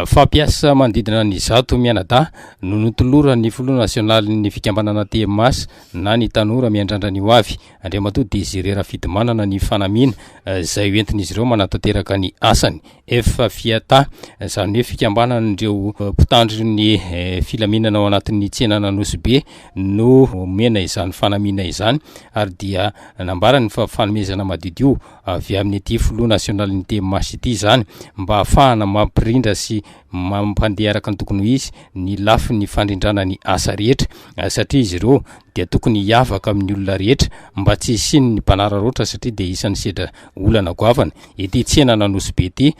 Fampiasa manodidina ny 100 mianadahy no notoloran'ny filoha nasionalin'ny fikambanana TMH na ny tanora miandrandra ny hoavy, Andriamatoa Désiré Rafidimanana ny fanamiana izay hoentin'izy ireo manatanteraka ny asany. FFIATA, izany hoe fikambanan'ireo mpitandro ny filaminana ao anatin'ny tsenan'Anosibe no omena izany fanamiana izany ary dia nambarany fa fanomezana madiodio avy amin'ity filoha nasionalin'ny TMH ity izany mba hahafahana mampirindra sy mampandeha araka ny tokony ho izy ny lafiny fandrindrana ny asa rehetra satria izy ireo dia tokony hiavaka amin'ny olona rehetra mba tsy hisian'ny mpanararaotra satria dia isan'ny sedra olana goavana ity tsenan'Anosibe ity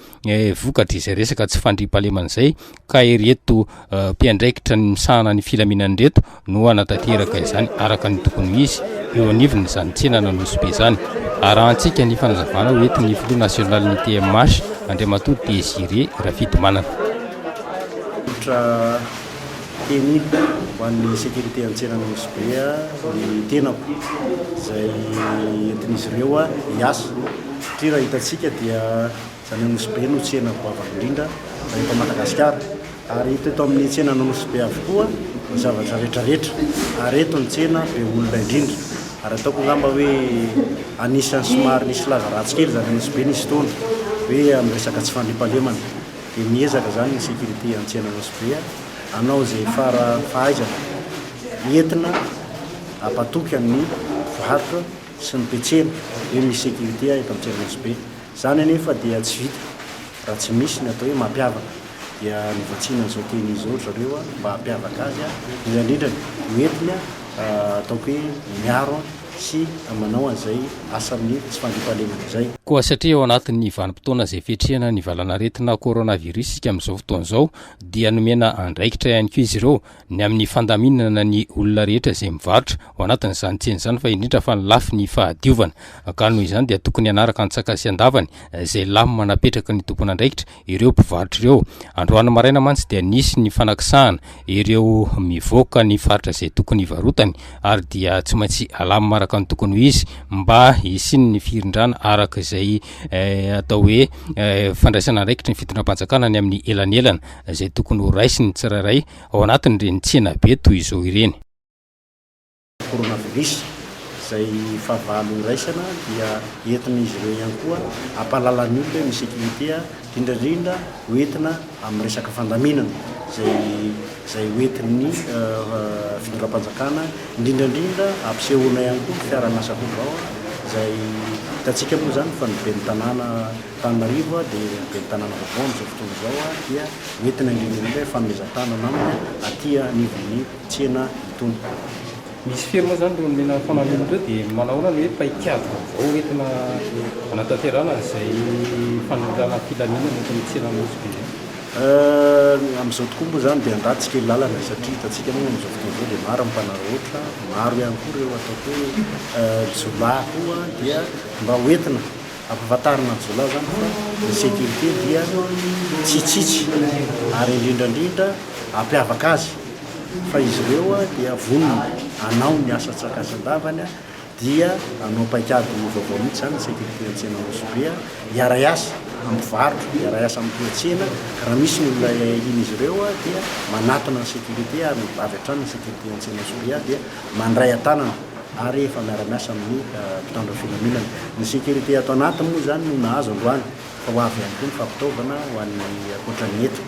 vokatry izay resaka tsy fandriampahalemana izay ka ireto mpiandraikitra ny misahana ny filaminana ireto no hanatanteraka izany araka ny tokony ho izy eo anivon'izany tsenan'Anosibe izany. Arahantsika ny fanazavana ho entin'ny filoha nasionalin'ny TMH, Andriamatoa Désiré Rafidimanana. Tolotra teny ho an'ny sécurité an-tsenan'Anosibe ny tenako izay entin'izy ireo hiasa satria raha hitantsika dia Izany Anosibe no tsena goavana indrindra raha eto Madagasikara. Ary hita eto amin'ny tsenan'Anosibe avokoa ny zavatra rehetrarehetra. Ary eto ny tsena be olona indrindra. Ary ataoko angamba hoe anisan'ny somary nisy laza ratsy kely izany Anosibe nisy fotoana hoe amin'ny resaka tsy fandriampahalemana. Dia miezaka izany ny sécurité an-tsenan'Anosibe hanao izay fara fahaizana entina hampatoky an'ny mpivarotra sy ny mpiantsena hoe misy sécurité eto amin'ny tsenan'Anosibe. Izany anefa dia tsy vita raha tsy misy ny atao hoe mampiavaka. Dia novatsiana an'izao teny izao ry zareo mba hampiavaka azy, indrindra indrindra ny hoentiny ataoko hoe miaro sy manao an'izay asan'ny tsy fandriampahalemana izay. Koa satria ao anatin'ny vanim-potoana izay fiatrehana ny valanaretina coronavirus isika amin'izao fotoana izao dia nomena andraikitra ihany koa izy ireo ny amin'ny fandaminana ny olona rehetra izay mivarotra ao anatin'izany tsena izany fa indrindra fa ny lafiny fahadiovana ka noho izany dia tokony hanaraka antsaka sy andavany izay lamina napetraky ny tompon'andraikitra ireo mpivarotra ireo. Androany maraina mantsy dia nisy ny fanakisahana ireo mivoaka ny faritra izay tokony hivarotany ary dia tsy maintsy alamina araka ny tokony ho izy mba hisian'ny firindrana araka izay atao hoe fandraisana andraikitry ny fitondram-panjakana ny amin'ny elanelana izay tokony ho raisin'ny tsirairay ao anatin'ireny tsena be toy izao ireny. Coronavirus, izay fahavalo iraisana dia entin'izy ireo ihany koa hampahalala ny olona hoe misy sécurité, indrindra indrindra ho entina amin'ny resaka fandaminana izay izay ho entin'ny fitondram-panjakana, indrindra indrindra hampisehoana ihany koa ny fiaraha-miasa vaovao izay hitantsika moa izany fa ny ben'ny tanàna Antananarivo dia ben'ny tanàna vaovao amin'izao fotoana izao dia hoentina indrindra indrindra hoe fanomezan-tanana aminy aty anivon'ny tsena itony. Misy firy moa izany ireo nomena fanamiana ireo dia manahoana ny hoe paikady vaovao hoentina hanatanterahana an'izay fanorana filaminana eto amin'ny tsena Nosy Be izay? Amin'izao tokoa moa izany dia andahy tsy kely lalana satria hitantsika moa amin'izao fotoana izao dia maro ny mpanaraotra, maro ihany koa ireo ataoko hoe jiolahy koa dia mba hoentina Ampahafantarina ny jiolahy zany fa ny sécurité dia tsy hitsitsy ary indrindra indrindra hampiavaka azy fa izy ireo dia vonona hanao ny asa an-tsakasandavany dia hanao paikady vaovao mihitsy zany ny sécurité an-tsena Anosibe hiara-hiasa amin'ny mpivarotra, hiara-hiasa amin'ny mpiantsena ka raha misy ny olona ahiahian'izy ireo dia manatona ny sécurité ary avy hatrany ny sécurité an-tsena Anosibe dia mandray an-tanana ary efa miara-miasa amin'ny mpitandro ny filaminana. Ny sécurité ato anatiny moa izany no nahazo androany fa ho avy ihany koa ny fampitaovana ho an'ny ankoatra ny eto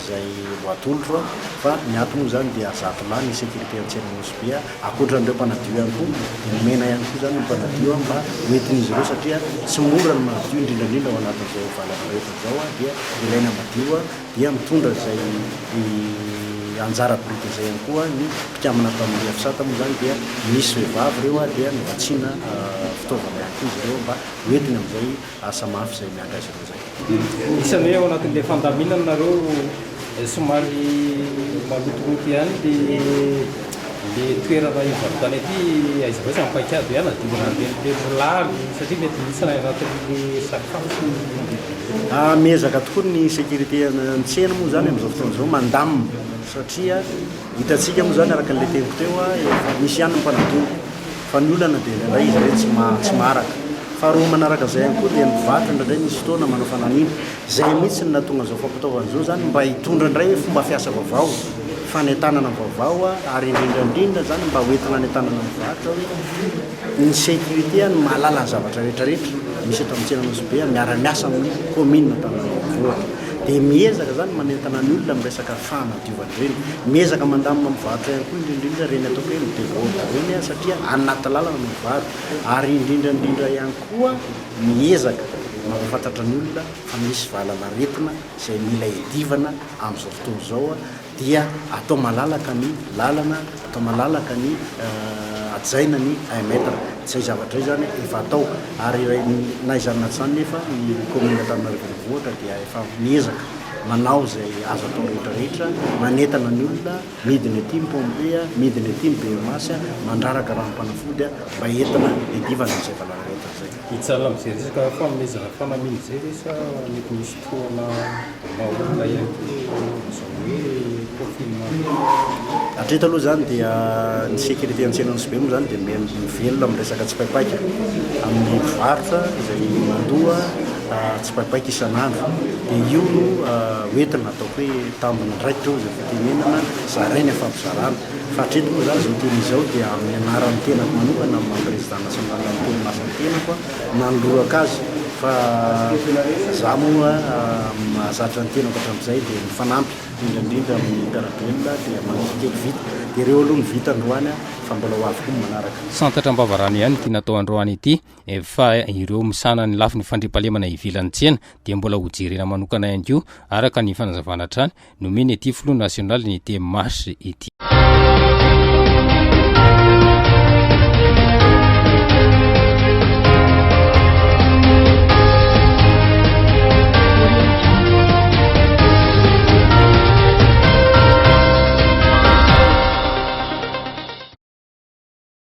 izay ho atolotro fa ny ato moa izany dia 100 lahy ny sécurité an-tsena Nosy Be ankoatra an'ireo mpanadio ihany koa dia nomena ihany koa izany ny mpanadio mba ho entin'izy ireo satria tsy mora ny manadio indrindra indrindra ao anatin'izao valan'aretina izao dia ilaina madio dia mitondra izay anjara biriky izay ihany koa ny mpikambana tamin'ny FSAT moa izany dia misy vehivavy ireo dia novatsiana fitaovana ihany koa izy ireo mba hoentiny amin'izay asa mafy izay miandry azy ireo izay. Isan'ny hoe ao anatin'ilay fandaminana nareo somary malotoloto ihany le le toerana hivarotana ety aiza ho aiza ny paikady hoe hanadiovana an'ireny le milaly satria mety misy any anatin'le sakafo sy ny Miezaka tokoa ny sécurité ny tsena moa izany amin'izao fotoana izao mandamina satria hitantsika moa izany araka an'ilay teniko teo efa misy ihany ny mpanadio fa ny olana dia indraindray izy ireny tsy maharaka. Faharoa manaraka izay ihany koa dia ny mpivarotra indraindray misy fotoana manao fanamiana. Izay mihitsy no nahatonga an'izao fampitaovana izao izany mba hitondra indray fomba fiasa vaovao, fanentanana vaovao ary indrindra indrindra izany mba hoentina hanentanana ny mpivarotra hoe ny sécurité no mahalala ny zavatra rehetra rehetra misy eto amin'ny tsena Nosy Be miara-miasa amin'ny commune Antananarivo. Dia miezaka izany manentana ny olona amin'ny resaka fanadiovana ireny. Miezaka mandamina mivarotra ihany koa indrindra indrindra ireny ataoko hoe mi-deborde ireny satria anaty lalana no mivarotra. Ary indrindra indrindra ihany koa miezaka mampahafantatra ny olona fa misy valanaretina izay mila iadivana amin'izao fotoana izao dia atao malalaka ny lalana, atao malalaka ny hajaina ny un mètre. Izay zavatra izay izany efa atao ary na izany na tsy izany nefa ny commune Antananarivo Renivohitra dia efa miezaka manao izay azo atao rehetra rehetra, manentana ny olona, midina ety ny pompe, midina ety ny BMH, mandraraka ranom-panafody mba entina hiadivana amin'izay valanaretina izay. Hijanona amin'izay resaka fanomezana fanamiana izay ve sa mety misy tohana maha olona ihany koa izao hoe confinement izao? Hatreto aloha izany dia ny sécurité an-tsena Nosy Be moa izany dia mivelona amin'ny resaka tsipaipaika amin'ny mpivarotra izay mandoa tsipaipaika isan'andro. Dia io no hoentina ataoko hoe tambin'andraikitra hoy izay fitenenana zaraina ifampizarana. Fa hatreto moa izany izao teny izao dia amin'ny anaran'ny tenako manokana amin'ny maha président national ny teny ny tenako nanolorako azy fa za moa mahazatra ny tenako hatramin'izay dia mifanampy indrindra indrindra amin'ny mpiara-belona dia manao kely vita dia ireo aloha no vita androany fa mbola ho avy koa ny manaraka. Santatra am-bavarano ihany ity natao androany ity fa ireo misahana ny lafiny fandriampahalemana ivelan'ny tsena dia mbola hojerena manokana ihany koa araka ny fanazavana hatrany nomeny ity filoha nasionalin'ny TMH ity.